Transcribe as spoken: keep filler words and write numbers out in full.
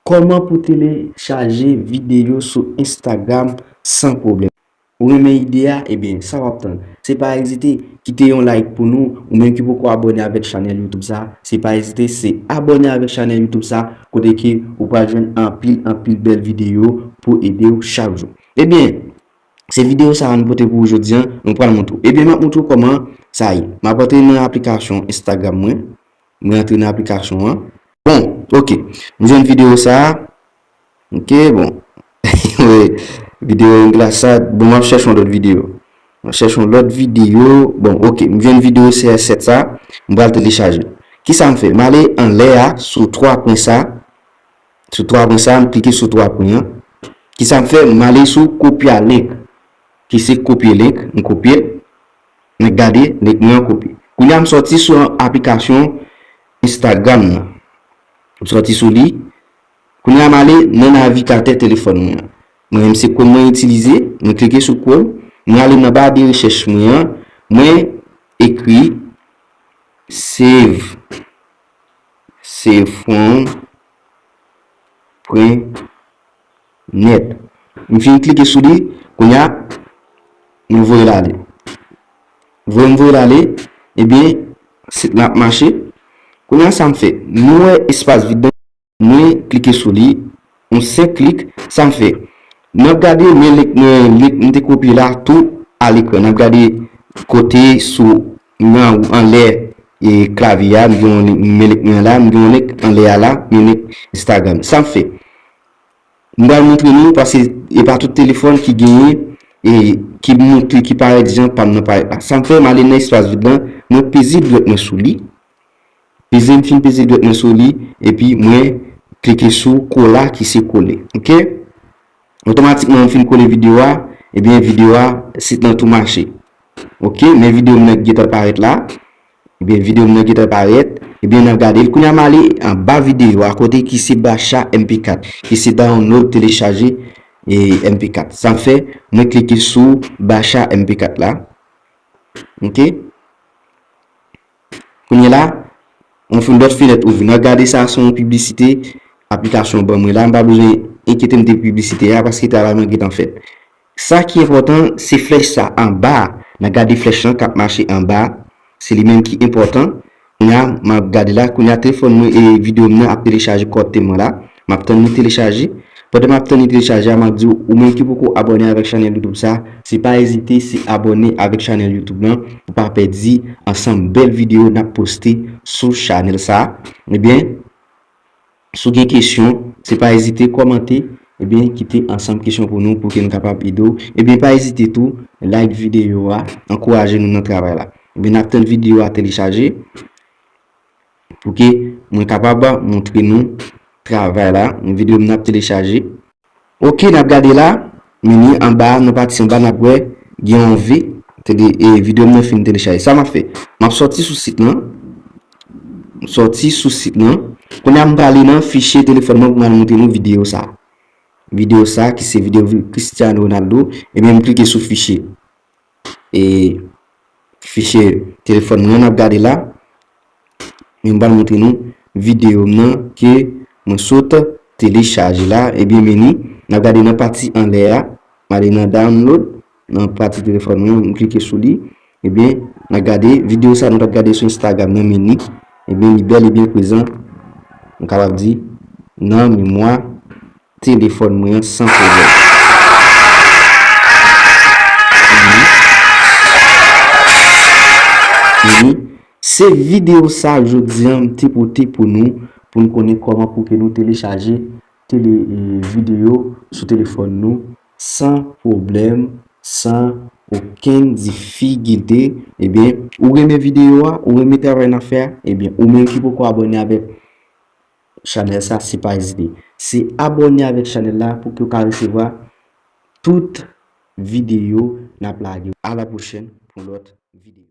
Kòman pou telechaje videyo sou Instagram san pwoblèm? Ou renmen ide a? Ebyen, sa w ap tann? Se pa ezite, kite yon like pou nou, ou menm ki poko abòne avèk chanèl YouTube sa, se pa ezite, se abòne avèk chanèl YouTube sa, kote ke ou pral jwenn anpil, anpil bèl videyo pou ede w chak jou. Ebyen, se videyo sa a nou pote pou ou jodi a, nou pral montre w. Ebyen, m ap montre w kòman sa ye. M ap antre nan aplikasyon Instagram mwen. Mwen antre nan aplikasyon an. Bon, ok. M jwenn videyo sa a. Ok, bon. Wi, videyo English sa. Bon, m ap chèche yon lòt videyo. M ap chèche yon lòt videyo. Bon, ok. M jwenn videyo C S sept sa. M pral telechaje. Kisa m fè? M ale anlè a, sou twa pwen sa. Sou twa pwen sa, m klike sou twa pwen an. Kisa m fè? M ale sou kopya link. Ki se kopye link, m kopye l. Mwen gade, link mwen an kopye. Kounye a m sòti sou aplikasyon Instagram nan. M sòti sou li. Kounye a m ale nan navigatè telefòn mwen an. Mwen menm se Chrome mwen itilize, mwen klike sou Chrome, mwen ale nan ba de rechèch mwen an, mwen ekri save, save from pwen nèt. M fin klike sou li, kounye a, nou voye l ale. Voye m voye l ale, ebyen, sit la ap mache. Kounye a, sa m fè? Nou wè espas vid lan, mwen klike sou li, yon senk klik, sa m fè? N ap gade, men link mwen, link m te kopye la, tou alegre. N ap gade kote sou, nan, anlè, e, klavye a, m gen yon link, men link mwen la, m gen yon link anlè a la, men link Instagram. Sa m fè? M pral montre nou, paske e pa tout telefòn ki genyen, e ki montre, ki parèt jan pa m nan parèt la. Sa m fè, m ale nan espas vid lan, mwen peze dwèt mwen sou li. Peze, m fin peze dwèt mwen sou li, epi mwen klike sou kola ki se kole. Ok? Otomatikman, m fin kole videyo a, ebyen, videyo a, sit lan tou mache. Ok? Men videyo m nan gentan parèt la. Ebyen, videyo m nan gentan parèt. Ebyen, n ap gade l. Kounye a, m ale anba videyo a, kote ki se bacha M P kat, ki se download, telechaje, e, M P kat. Sa m fè, mwen klike sou bacha M P kat la. Ok? Kounye a la, yon lòt fenèt ouvri. N ap gade sa, se yon piblisite aplikasyon ban mwen la. M pa bezwen enkyete m de piblisite a, paske travay mwen gentan fèt. Sa ki enpòtan, se flèch sa anba a. N ap gade flèch lan k ap mache anba a. Se li menm ki enpòtan. Kounye a, m ap gade la. Kounye a, telefòn mwen e videyo m nan ap telechaje kòrèkteman la. M ap tann li telechaje. Pandan m ap tann li telechaje a, m ap di w, ou menm ki poko abòne avèk chanèl YouTube sa, se pa ezite, se abòne avèk chanèl YouTube lan pou pa pèdi ansanm bèl videyo n ap poste sou chanèl sa. Ebyen, si w gen kesyon, se pa ezite kòmante, ebyen, kite ansanm kesyon pou nou, pou ke nou kapab ede w. Ebyen, pa ezite tou, like videyo a, ankouraje nou nan travay la. Ebyen, n ap tann videyo a telechaje. Pou ke mwen kapab montre nou travay la, videyo m nan ap telechaje. Ok, n ap gade la, men ni anba, nan pati anba, n ap wè gen yon V, tele, e videyo m nan fin telechaje. Sa m ap fè? M ap sòti sou sit lan. M sòti sou sit lan. Kounye a, m prale nan fichye telefòn mwen pou m al montre nou videyo sa. Videyo sa, ki se videyo Cristiano Ronaldo. Ebyen, m klike sou fichye. E fichye telefòn mwen, n ap gade la. Men m pral montre nou videyo m nan ke mwen sot telechaje la. Ebyen, men ni, n ap gade nan pati anlè a. M ale nan download, nan pati telefòn mwen, m klike sou li. Ebyen, n ap gade videyo sa nou t ap gade sou Instagram nan, men ni. Ebyen, li bèl e byen prezan, m kapab di, nan memwa telefòn mwen an san pwoblèm. Mhm. Mhm. Se videyo sa jodi a m te pote pou nou, pou n konnen kòman pou ke nou telechaje tele, e, videyo sou telefòn nou san pwoblèm, san okenn difikilte. Ebyen, ou renmen videyo a, ou renmen travay n ap fè a, ebyen, ou menm ki poko abòne avèk chanèl sa, se pa ezite. Se abòne avèk chanèl la pou ke w ka resevwa tout videyo n ap lage. A la pwochèn pou lòt videyo.